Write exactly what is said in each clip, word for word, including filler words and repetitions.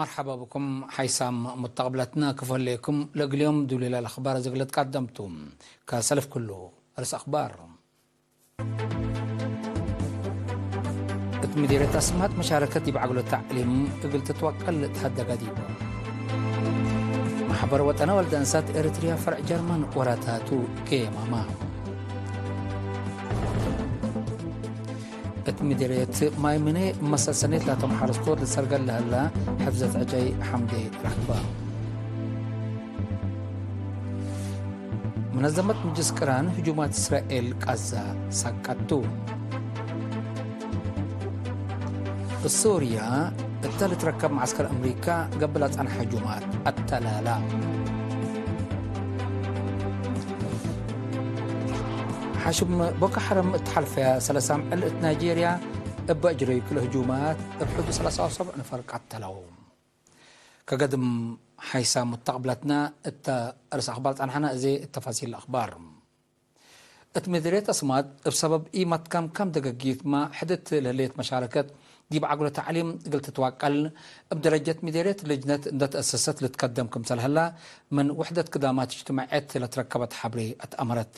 መርሐባ ብኩም ሓይሳም ሙተቅብለትና ክፈሌኩም። ለእግል ዮም ዱሊላ ለአኽባር እግል ትቀደምቱ። ከሰልፍ ክሉ ርእስ አኽባር። እት ምዲርየት አስማጥ መሻረከት ዲብ ዐግሎ ተዕሊም እግል ትትወቀል ተሀደገ ዲቡ። መሕበር ወጠነ ወልደ እንሳት ኤረትርያ ፈርዕ ጀርመን ወራታቱ ኬማማ። እት ምዲርየት ማይ ምኔ መሰል ሰኔት ላቶም ሐረስቶት ልትሰርገል ለህላ ሕፍዘት ዐጃይ ሐምዴ ረክበ። መነዘመት ምጅልስ ቅራን ህጁማት እስራኤል ቃዛ ሳቀቱ። ሶርያ እተ ልትረከብ መዓስከር አምሪካ ገብእ ለጸንሐ ህጁማት አተላላ። ሐሽም ቦኮ ሐረም እት ሐልፈ ሰለሳም ዕለት ናይጄርያ እበ አጅረዩ ክልኤ ህጁማት እብ ሕዱ ሰላሳ ወሰብዕ ነፈር ቀተለው። ከገድም ሓይሳም ሙተቅብለትና እተ ርእስ አኽባር ጸንሐና፣ እዜ እት ተፋሲል አኽባር። እት ምድርየት አስማጥ እብ ሰበብ ኢመትከምከም ደገጊትመ ሕድት ለህሌት መሻረከት ዲብ ዐግሎ ተዕሊም እግል ትትዋቀል እብ ደረጀት ምድርየት ልጅነት እንደ ተአሰሰት ልትከደም ክምሰል ሀላ ምን ውሕደት ክዳማት እጅትማዕየት ለትረከበት ሐብሬ አትአመረት።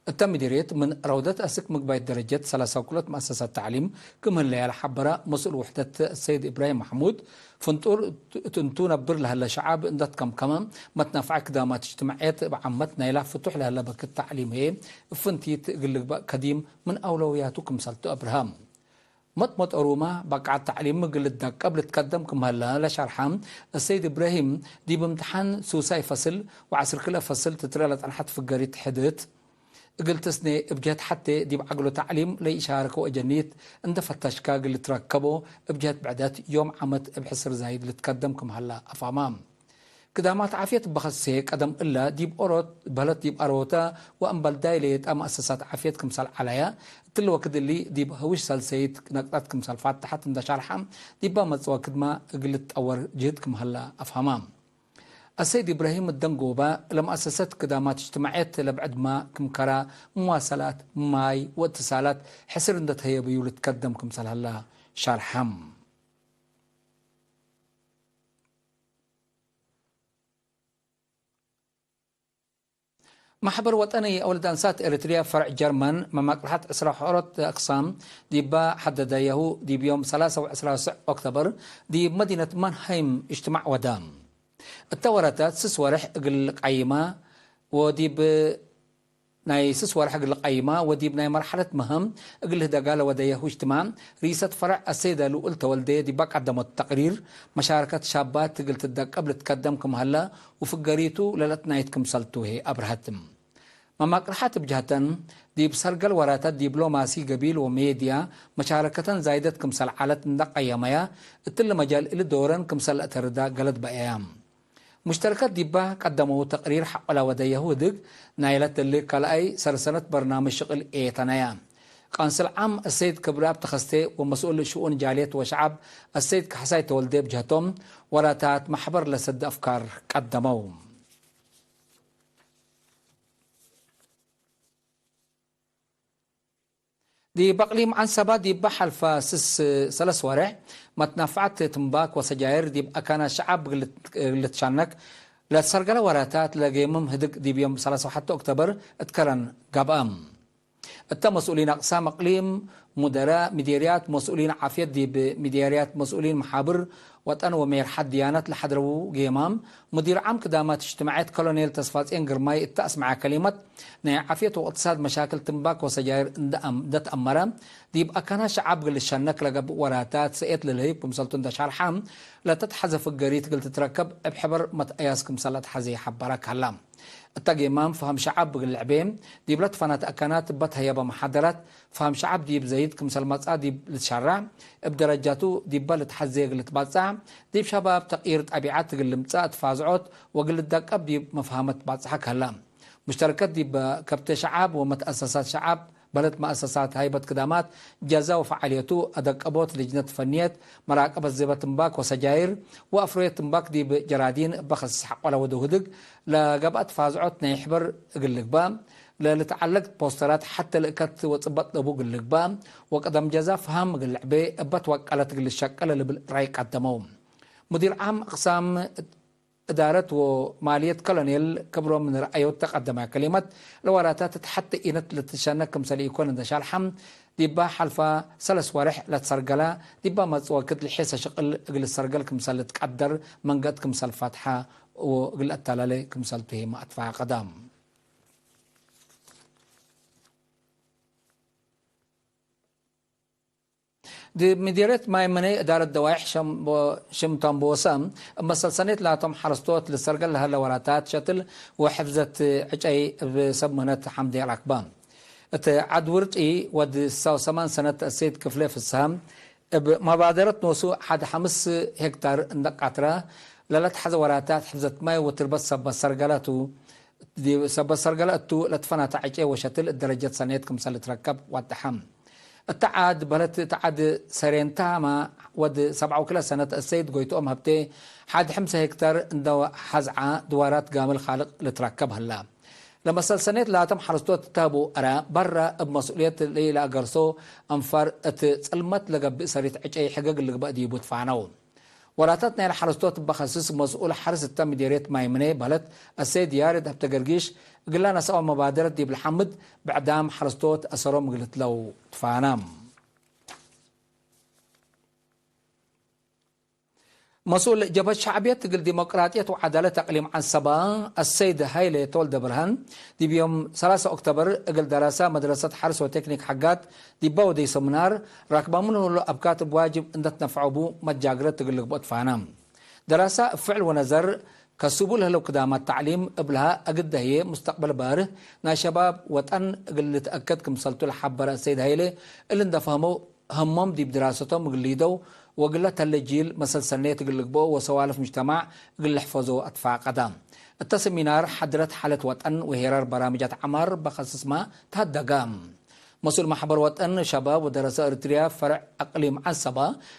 እተ ምዲርየት ምን ረውደት አስክ ምግባይት ደረጀት ሰላሳ ወክልኦት መአሰሳት ተዕሊም ክም ህለያ ለሐበረ መስኡል ውሕደት ሰይድ እብራሂም መሕሙድ፣ ፍንጡር እት እንቱ ነብር ለሀለ ሸዐብ እንደ ትከምከመ መትናፍዐ ክዳማት እጅትማዕየት እብ ዓመት ናይላ ፍቱሕ ለሀለ በክት ተዕሊም ህዬ እብ ፍንቲት እግል ልግበእ ከዲም ምን አውለውያቱ ክምሰል ቱ አብርሀ። መጥመጠሩመ በቃዐት ተዕሊም እግል ልትደቀብ ልትከደም ክም ሀለ ለሸርሐ አሰይድ እብራሂም፣ ዲብ እምትሓን ሱሳይ ፈስል ወዐስር ክልኤ ፈስል ትትረ ለጸንሐት ፍገሪት ሕድት እግል ትስኔ፣ እብ ጀህት ሐቴ ዲብ ዐግሎ ተዕሊም ለኢሻረከው አጀኒት እንደ ፈተሽከ እግል ልትረከቦ፣ እብ ጀህት ብዕደት ዮም ዓመት እብ ሕስር ዛይድ ልትከደም ክም ሀለ አፋማ። ክዳማት ዓፍየት እበ ከሴ ቀደም እለ፣ ዲብ ኦሮት በለት ዲብ አሮተ ወእምበል ዳይ ሌጠ መአሰሳት ዓፍየት ክምሰል ዐለየ፣ እትሊ ወክድ እሊ ዲብ ሐውሽ ሰልሰይት ነቅጠት ክምሰል ፋተሐት እንደ ሸርሐ፣ ዲበ መጽወ ክድመ እግል ልትጠወር ጅህድ ክም ሀለ አፍሀመ። አሰይድ ኢብራሂም እደንጎበ፣ ለመአሰሰት ክዳማት እጅትማዕየት ለብዕድመ ክም ከረ፣ መዋሰላት፣ ማይ ወእትሳላት ሕስር እንደ ተህየብዩ ልትከደም ክምሰል ሀለ ሸርሐ። መሕበር ወጠኒ አውለድ አንሳት ኤረትርያ ፈርዕ ጀርመን፣ መማቅርሐት ዕስራ ሖሮት አቅሳም ዲበ ሐደደየሁ፣ ዲብ ዮም ሰላሳ ወዕስራ ኦክቶበር ዲብ መዲነት ማንሃይም እጅትማዕ ወደ። እተ ወራታት ስስ ወርሕ እግል ቀይማ ወዲብ ናይ ስስ ወርሕ እግል ቀይማ ወዲብ ናይ መርሐለት መሀም እግል ህደጋ ለወደየሁ እጅትማዕ፣ ርኢሰት ፈርዕ አሰይደ ልኡል ተወልዴ ዲበ ቀደመቱ ተቅሪር፣ መሻረከት ሻባት እግል ትደቀብ ልትከደም ክም ሀለ ወፍገሪቱ ለለትናይት ክምሰልቱ ህዬ አብርሀት። መማቅርሐት እብ ጀህተን፣ ዲብ ሰርገል ወራታት ዲፕሎማሲ ገቢል ወሜድያ መሻረከተን ዛይደት ክምሰል ዐለት እንደ ቀየመያ፣ እትሊ መጃል እሊ ዶረን ክምሰል ለአተርዳ ገለድ በአያ። ሙሽተረከት ዲበ ቀደመው ተቅሪር ሐቆ ለወደየሁ ህድግ፣ ናይለት እሊ ካልኣይ ሰር ሰነት በርናምጅ ሽቅል ኤተነያ። ቃንስል ዓም አሰይድ ክብረአብ ተኸስቴ ወመስኡል ሽኡን ጃልየት ወሸዐብ አሰይድ ካሕሳይ ተወልዴ እብ ጀህቶም፣ ወራታት መሕበር ለሰደ አፍካር ቀደመው። ዲብ አቅሊም ዐንሰበ ዲበ ሐልፈ ስስ ሰለስ ወሬሕ፣ መትናፍዐት ትምባክ ወሰጃይር ዲብ አካናት ሸዐብ እግል ልትሸነክ ለትሰርገለ ወራታት ለጌምም ህድግ ዲብ ዮም ሰላሳ ወሐተ ኦክቶበር እት ከረን ገብአ። እተ መስኡሊን አቅሳም አቅሊም፣ ሙደራእ ሚዴርያት፣ መስኡሊን ዓፍየት ዲብ ሚዴርያት፣ መስኡሊን መሓብር ወጠን ወሜርሐት ድያነት ለሐድረዉ ጌማም፣ ሙዲር ዓም ክዳማት እጅትማዕየት ኮሎኔል ተስፋጽዮን ግርማይ እተ አስመዐ ከሊመት፣ ናይ ዓፍየት ወእቅትሳድ መሻክል ትምባክ ወሰጃይር እንደ አም-፣ እንደ ተአመረ፣ ዲብ አካናት ሸዐብ እግል ልሸነክ ለገብእ ወራታት ሰእየት ለልህይብ ክምሰልቱ እንደ ሸርሐ፣ ለተትሐዘ ፍገሪት እግል ትትረከብ እብ ሕበር መትአያስ ክምሰል ለትሐዜ ሐበረ ከላ። እተ ጌማም ፈሀም ሸዐብ እግል ልዕቤ፣ ዲብ ለትፈናተ አካናት እበ ተህየበ መሓደራት፣ ፈሀም ሸዐብ ዲብ ዘይድ ክምሰል መጽአ ዲብ ልትሸረዕ፣ እብ ደረጃቱ ዲበ ልትሐዜ እግል ልትባጽዕ፣ ዲብ ሸባብ ተቅይር ጠቢዐት እግል ልምጸእ ትፋዝዖት ወእግል ልደቀብ ዲብ መፍሀመት ባጽሐ ከህለ። ሙሽተረከት ዲብ ከብቴ ሸዐብ ወመትአሰሳት ሸዐብ በለት መአሰሳት ሃይበት ክዳማት ጀዛ ወፈዓልየቱ አደቀቦት ልጅነት ፈንየት መራቀበት ዘበ ትምባክ ወሰጃይር ወአፍሮየት ትምባክ ዲብ ጀራዲን እበ ከስስ ሐቆ ለወደው ህድግ ለገብአ ትፋዝዖት ናይ ሕበር እግል ልግበእ፣ ለልትዐለግ ፖስተራት ሐቴ ልእከት ወጽበጥ ለቡ እግል ልግበእ ወቀደም ጀዛ ፈሀም እግል ልዕቤ እበ ትወቀለት እግል ልሸቀል ለልብል ራይ ቀደመው። ሙዲር ዓም አቅሳም እዳረት ወማልየት ኮሎኔል ክብሮም ምን ረአዮት ተቀደመ ከሊመት፣ ለወራታት እት ሐቲ ኢነት ልትሸነክ ክምሰል ኢኮን እንደ ሻልሐ፣ ዲባ ሐልፋ ሰለስ ወሬሕ ለትሰርገለ፣ ዲባ መጽእ ወክድ ለሔሰ ሽቅል እግል ሰርገል ክምሰል ልትቀደር መንገድ ክምሰል ፈትሐ ወእግል አተላሌ ክምሰል ቱ ሄመ አትፋቀደ። ዲብ ምዲርየት ማይ ምኔ እዳረት ደዋይሕ ሸምቦ-፣ ሽምቶምቦሰ፣ እብ መሰል ሰኔት ላቶም ሐረስቶት ልሰርገል ለሀለ ወራታት ሸትል ወሕፍዘት ዕጨይ እብ ሰብ ምህነት ሐምዴ ራክበ። እት ዐድ ውርጢ ወድ ሰው ሰማን ሰነት እሴት ክፍሌ ፍስሃ፣ እብ መባደረት ኖሱ ሐድ ሐምስ ሄክታር እንደ ቃትረ ለለትሐዘ ወራታት ሕፍዘት ማይ ወትርበት ሰበት ሰርገለቱ፣ ዲብ ሰበት ሰርገለ እቱ ለትፈናተ ዕጨይ ወሸትል እት ደረጀት ሰኔት ክምሰል ልትረከብ ወደሐ። እተ ዐድ በለት እት ዐድ ሰሬንታማ ወድ ሰብዓ ወክለ ሰነት እሰይድ ጎይትኦም ሀብቴ ሐድ ሕምሰ ሄክታር እንደ ሐዝዓ ድዋራት ጋምል ካልቅ ልትረከብ ህላ። ለመሰል ሰኔት ላቶም ሐረስቶት ተህቡ እረ በረ እብ መስኡልየት ለኢለአገርሶ አንፋር እት ጽልመት ለገብእ ሰሪት ዕጨይ ሕገግ ልግበእ ዲቡ ትፋነው። ወራታት ናይለ ሐረስቶት እበ ከስስ መስኡል ሐርስ እተ ምዴርየት ማይ ምኔ በለት አሰይድ ያሬድ ሀብተገርጊሽ እግላ ነስአው መባደረት ዲብ ለሐምድ ብዕዳም ሐረስቶት አሰሮም እግል ልትለው ትፋነ። መስኡል ጀብሀት ሸዕብየት እግል ዲሞቅራጥየት ወዐዳለት አቅሊም ዐንሰበ አሰይድ ሀይሌ ተወልደብርሃን ዲብ ዮም ሰላሳ ኦክቶበር እግል ደራሰ መድረሰት ሐርስ ወቴክኒክ ሐጋት ዲበ ወደይ ሰምናር ራክበ ምንሁ ለአብካት እብ ዋጅብ እንደ ትነፍዖ ቡ መትጃግረት እግል ልግብኦ ትፋነ። ደራሰ እብ ፍዕል ወነዘር ከስቡ ለህለው ክዳማት ተዕሊም እብልሃ አግደ ህዬ ሙስተቅበል ባርህ ናይ ሸባብ ወጠን እግል ልትአከድ ክምሰልቱ ለሐበረ ሰይድ ሀይሌ፣ እሊ እንደ ፈህመው ህሞም ዲብ ድራሰቶም እግል ሊደው ወእግለ ተሌ ጂል መሰል ሰኔት እግል ልግብኦ ወሰዋልፍ ሙጅተማዕ እግል ልሕፈዞ አትፋቀደ። እተ ሰሚናር ሐድረት ሓለት ወጠን ወሄራር በራምጃት ዐማር በከስስማ ተሀደገ። መስኡል መሕበር ወጠን ሸባብ ወደረሰ ኤሪትርያ ፈርዕ አቅሊም ዐንሰበ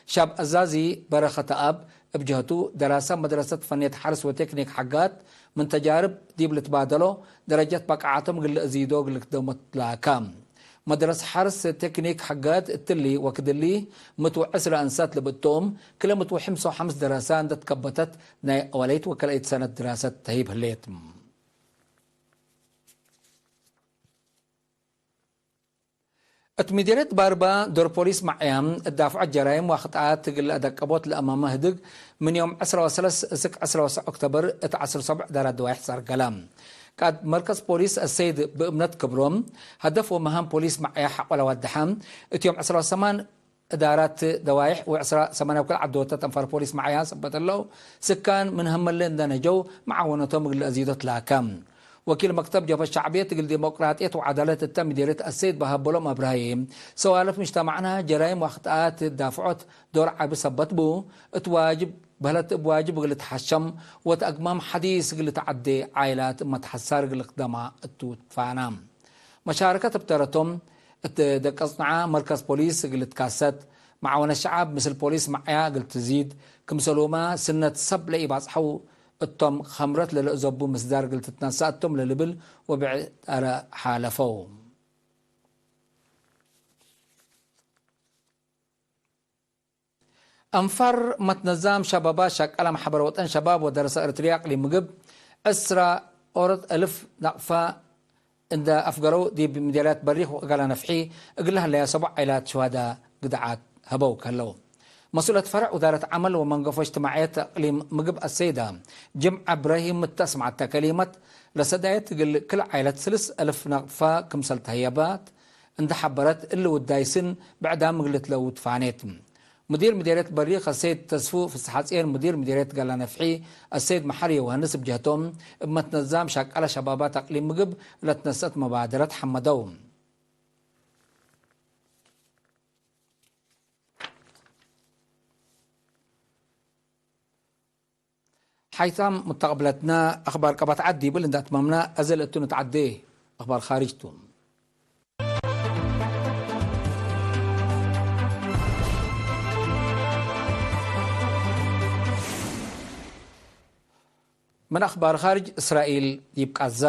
ሻብ አዛዚ በረኸተአብ እብ ጀህቱ፣ ደራሰ መድረሰት ፈንየት ሐርስ ወቴክኒክ ሐጋት ምን ተጃርብ ዲብ ልትባደሎ፣ ደረጀት በቃዓቶም እግል ለአዚዶ እግል ልክደሞ ትላከ። መድረስ ሐርስ ቴክኒክ ሐጋት እትሊ ወክድሊ ምት ወዕስረ አንሳት ለብእቶም፣ ክለ ምት ወሕምስ ወሐምስ ደራሰ እንደ ትከበተት ናይ አወለይት ወከልአይት ሰነት ድራሰት ተህይብ ህሌት። እት ምዲርየት ባርባ ዶር ፖሊስ መዕያ እት ዳፍዖት ጀራይም ወአክጣአት እግል ለአደቀቦት ለአማመ ህድግ ምን ዮም ዕስራ ወሰለስ እስክ ዕስራ ወሰዕ ኦክቶበር እት ዐስር ሰብዕ ዳራት ደዋይሕ ሰርገለ። ቃድ መርከዝ ፖሊስ አሰይድ ብእምነት ክብሮም፣ ሀደፍ ወመሃም ፖሊስ መዕያ ሐቆ ለወደሐ፣ እት ዮም ዕስራ ወሰማን እዳራት ደዋይሕ ወዕስራ ሰማንያ ወክል ዐዶታት አንፋር ፖሊስ መዕያ ሰበት እለው ስካን ምን ህመለ እንደ ነጀው መዓወነቶም እግል ለአዚዶ ትላከ። ወኪል መክተብ ጀብሀት ሸዕብየት እግል ዲሞቅራጥየት ወዐዳለት እተ ምዲርየት አሰይድ በሀበሎም አብርሃዬ፣ ሰዋልፍ ምጅተማዕና ጀራይም ወአክጣአት ዳፍዖት ዶር ዐቢ ሰበት ቡ፣ እት ዋጅብ በህለት እብ ዋጅብ እግል ልትሐሸም ወእት አግማም ሐዲስ እግል ልትዐዴ ዓይላት እመ ተሐሳር እግል ልክደማ እቱ ትፋና። መሻረከት እብ ተረቶም እት ደቀጽንዓ መርከዝ ፖሊስ እግል ልትካሰት፣ መዓወነት ሸዓብ ምስል ፖሊስ መዕያ እግል ትዚድ፣ ክምሰሉመ ስነት ሰብ ለኢባጽሐው እቶም፣ ኸምረት ለለአዘቡ ምስዳር እግል ትትነሰእ እቶም ለልብል ወብዕድ አረ ሓለፈው። አንፋር መትነዛም ሸባባት ሸቀለ መሕበር ወጠን ሸባብ ወደረሰ ኤረትርያ አቅሊም ምግብ ዕስራ ኦሮት እልፍ ነቅፈ እንደ አፍገረው ዲብ ምዴርያት በሪክ ወእጋላ ነፍሒ እግል ለሀለያ ሰቡዕ ዓይላት ሸዋዳ ግድዓት ሀበው ከለው። መስኡለት ፈርዕ ውዛረት ዐመል ወመንገፎ እጅትማዕየት አቅሊም ምግብ አሰይዳ ጅምዐ እብራሂም እተ አስመዐተ ከሊመት፣ ለሰዳየት እግል ክል ዓይለት ስልስ እልፍ ነቅፈ ክምሰል ተህየባት እንደ ሐበረት፣ እሊ ውዳይ ስን ብዕዳም እግል ልትለው ትፋኔት። ሙዲር ምዴርየት በሪክ አሰይድ ተስፉ ፍስሐጽዮን፣ ሙዲር ምዴርየት ጋላ ነፍሒ አሰይድ መሐር ዮሐንስ እብ ጀህቶም፣ እብ መትነዛም ሸቀለ ሸባባት አቅሊም ምግብ ለትነሰአት መባደረት ሐመደው። ሐይታም ሙተቅብለትነ፣ አኽባር ቀበት ዐድ ዲብል እንደ አትመምነ፣ አዜ ለእቱ ንትዐዴ አኽባር ካርጅ ቱ። ምን አኽባር ካርጅ፣ እስራኤል ዲብ ቃዛ።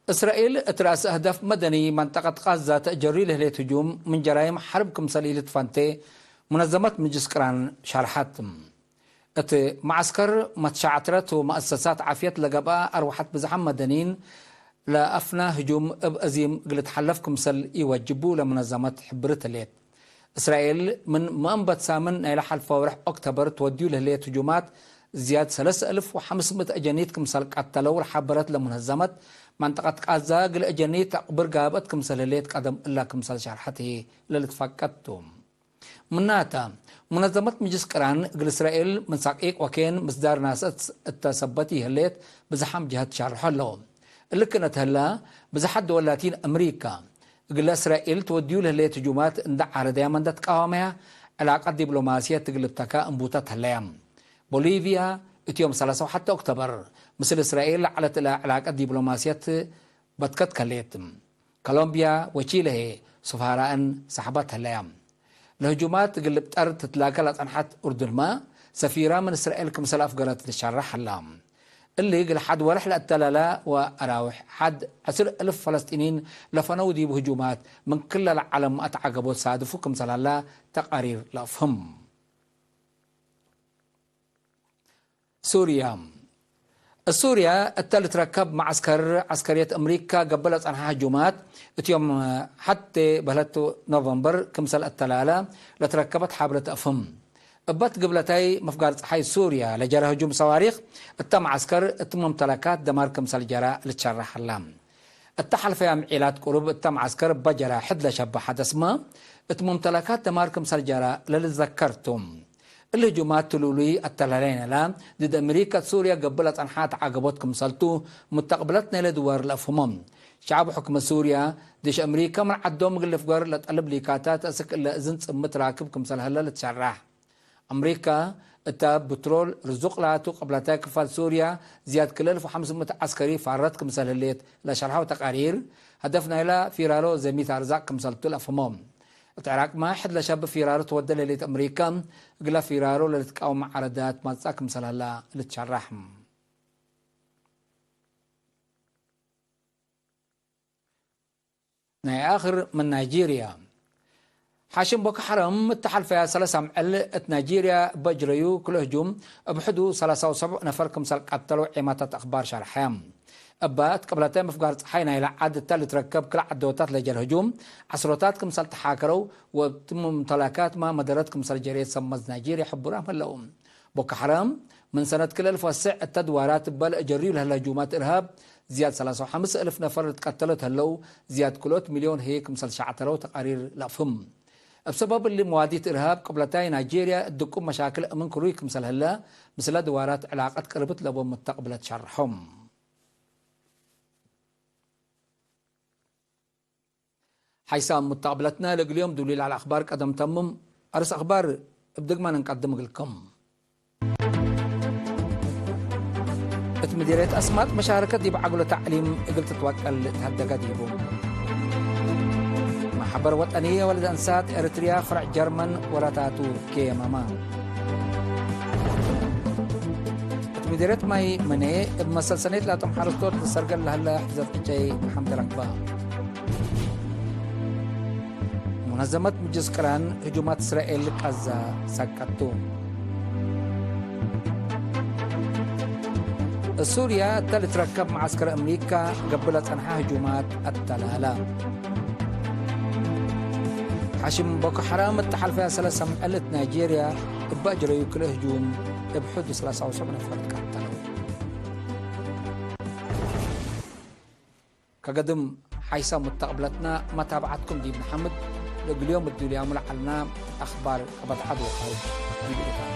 እስራኤል እት ረአስ አህዳፍ መደኒ መንጠቀት ቃዛ ተአጀሪ ለህሌት ህጁም ምን ጀራይም ሐርብ ክምሰል ኢልትፈንቴ፣ ሙነዘመት ምጅልስ ቅራን ሸርሐት። እት መዐስከር መትሻዕትረት ወመአሰሳት ዓፍየት ለገብአ አርወሐት ብዝሓም መደኒን ለአፍና ህጁም እብ እዚም እግል ልትሐለፍ ክምሰል ኢወጅቡ ለሙነዘመት ሕብርት ህሌት። እስራኤል ምን መአንበት ሳምን ናይለ ሐልፈ ወርሕ ኦክተበር ትወድዩ ለህሌት ህጁማት ዝያድ ሰለስ እልፍ ወሐምስ ምእት አጀኒት ክምሰል ቀተለው ለሐበረት ለሙነዘመት፣ መንጠቀት ቃዛ እግል አጀኒት ተቅብር ጋብአት ክምሰል ህሌት ቀደም እላ ክምሰል ሸርሐት ህይ ለልትፈቀድ ቱ። ምናተ፣ ሙነዘመት ምጅልስ ቅራን እግል እስራኤል ምን ሳቂቅ ወኬን ምስዳር ናሰት እተ ሰበት ይህሌት ብዝሓም ጀሀት ሻርሖ ለው። እሊ ክእነ ተህላ፣ ብዝሓት ደወል ላቲን አምሪካ እግለ እስራኤል ትወድዩ ለህሌት ህጁማት እንደ ዓረደያ መንደ ትቃወመያ፣ ዕላቀት ዲብሎማስየት እግል ልብተካ እንቡተ ተህለያ። ቦሊቪያ፣ እት ዮም ሰላሳ ወሐተ ኦክቶበር፣ ምስል እስራኤል ለዐለት እለ ዕላቀት ዲብሎማስየት በትከት ከሌት። ኮሎምቢያ ወቺለ ህዬ ሱፋራእን ሰሕበት ህለያ። ለህጁማት እግል ልብጠር ትትላከ ለጸንሐት ኡርዱንመ፣ ሰፊራ ምን እስራኤል ክምሰል አፍገረት ልትሸረሕ ሀላ። እሊ እግል ሐድ ወርሕ ለአተላለ ወአራውሕ ሐድ ዕስር እልፍ ፈለስጢኒን ለፈነው ዲብ ህጁማት ምን ክለ ለዓለም አትዓገቦት ሳድፉ ክምሰል ሀላ ተቃሪር ለአፍህም። ሱርያ። እት ሱርያ እተ ልትረከብ መዐስከር ዐስከርየት አምሪካ ገብእ ለጸንሐ ህጁማት፣ እት ዮም ሐቴ በህለት ኖቨምበር ክምሰል አተላለ ለትረከበት ሐብረት አፍህም። እበት ግብለታይ መፍጋር ጸሓይ ሱርያ ለጀረ ህጁም ሰዋሪክ እተ መዐስከር እት ሙምተለካት ደማር ክምሰል ጀረ ልትሸረሕ ሀላ። እተ ሐልፈያም ዒላት ቅሩብ እተ መዐስከር እበ ጀረ ሕድ ለሸበ ሐደስመ፣ እት ሙምተለካት ደማር ክምሰል ጀረ ለልትዘከር ቱ። እሊ ህጁማት ትሉሉይ አተላላይነላ፣ ድድ አምሪካ እት ሱርያ ገብእ ለጸንሐ ተዓገቦት ክምሰልቱ፣ ሙተቅብለት ናይለ ድዋር ለአፍህሞ። ሸዐብ ሕክመት ሱርያ፣ ዲሽ አምሪካ ምን ዐዶም እግል ልፍገር ለጠልብ ሊካታት አስክ እለ እዝን ጽምት ራክብ ክምሰል ሀለ ልትሸራሕ። አምሪካ፣ እተ ብትሮል ርዙቅ ላቱ ቅብለተ ክፋል ሱርያ፣ ዝያድ ክልኤ እልፍ ወሐምስ ምእት ዐስከሪ ፋረት ክምሰል ህሌት ለሸርሐው ተቃሪር፣ ሀደፍ ናይላ ፊራሮ ዘሚት አርዛቅ ክምሰልቱ ለአፍህሞ። እት ዕራቅመ ሕድ ለሸብ ፊራሮ ትወደ ለህሌት አምሪካ፣ እግለ ፊራሮ ለልትቃወም መዓረዳት ማጽአ ክምሰል ሀላ ልትሸራሕ። ናይ አክር ምን ናይጄርያ። ሓሽም ቦኮ ሐረም እተ ሐልፈያ ሰለስ አምዕል እት ናይጄርያ እበ እጅረዩ ክልኤ ህጁም እብ ሕዱ ሰላሳ ወሰቡዕ ነፈር ክምሰል ቀተለው ዔማታት አክባር ሸርሐ። እበ እት ቅብለተ ምፍጋር ጸሓይ ናይለ ዐድ እተ ልትረከብ ክል ዐዶታት ለጀር ህጁም ዐስሮታት ክምሰል ተሓከረው ወእት ሙምተላካትመ መደረት ክምሰል ጀሬት ሰመዝ ናይጄርያ ሕቡራም ህለው። ቦኮ ሐረም ምን ሰነት ክልኤ እልፍ ወስዕ እተ ድዋራት እበ ለእጀርዩ ለህለ ህጁማት እርሃብ ዝያድ ሰላሳ ወሐምስ እልፍ ነፈር ልትቀተለው ተህለው፣ ዝያድ ክልኦት ሚልዮን ህዬ ክምሰል ሸዕተረው ተቃሪር ለአፍህም። እብ ሰበብ እሊ መዋዲት እርሃብ ቅብለታይ ናይጄርያ እት ድቁም መሻክል አምን ክሩይ ክምሰል ህለ፣ ምስለ ድዋራት ዕላቀት ቅርብት ለቦም ሙተቅብለት ሸርሖም። ሓይሳም ሙተቅብለትነ ለእግል ዮም ዱሉይ ለዐለ አክባር ቀደም ተምም። አርስ አክባር እብ ድግመ እንቀድም እግልኩም። እት ምዲርየት አስማጥ መሻረከት ዲብ ዐግሎ ተዕሊም እግል ትትወቀል ተሀደገ ዲቡ። መሐበር ወጠኒ ወለድ አንሳት ኤረትርያ ፈርዕ ጀርመን ወራታቱ ኬመመ። እት ምዲርየት ማይ መኔ እብ መሰል ሰኔት ላቶም ሐረስቶት ልሰርገል ለሀለ ሕፍዘት ዕጨይ ሐምድ ረክበ። ሙነዘመት ምጅልስ ቅራን ህጁማት እስራኤል ቃዛ ሰቀቱ። እት ሱርያ እተ ልትረከብ መዓስከር አምሪካ ገብእ ለጸንሐ ህጁማት አተላላ። ሓሽም ቦኮ ሐራም እተ ሐልፈያ ሰለስ አምዕል እት ናይጄርያ እበ አጅረዩ ክልኤ ህጁም እብ ሕዱ ሰላሳ ወሰብዕ ነፈር ትቀተለው። ከገድም ሓይሰ ሙተቅብለትና መታብዐትኩም ዲብ ነሐምድ። ለእግል ዮም እዱልያሙ ለዐልና አኽባር ቀበት ዐድ ወካልድ ዲብ ኢታን።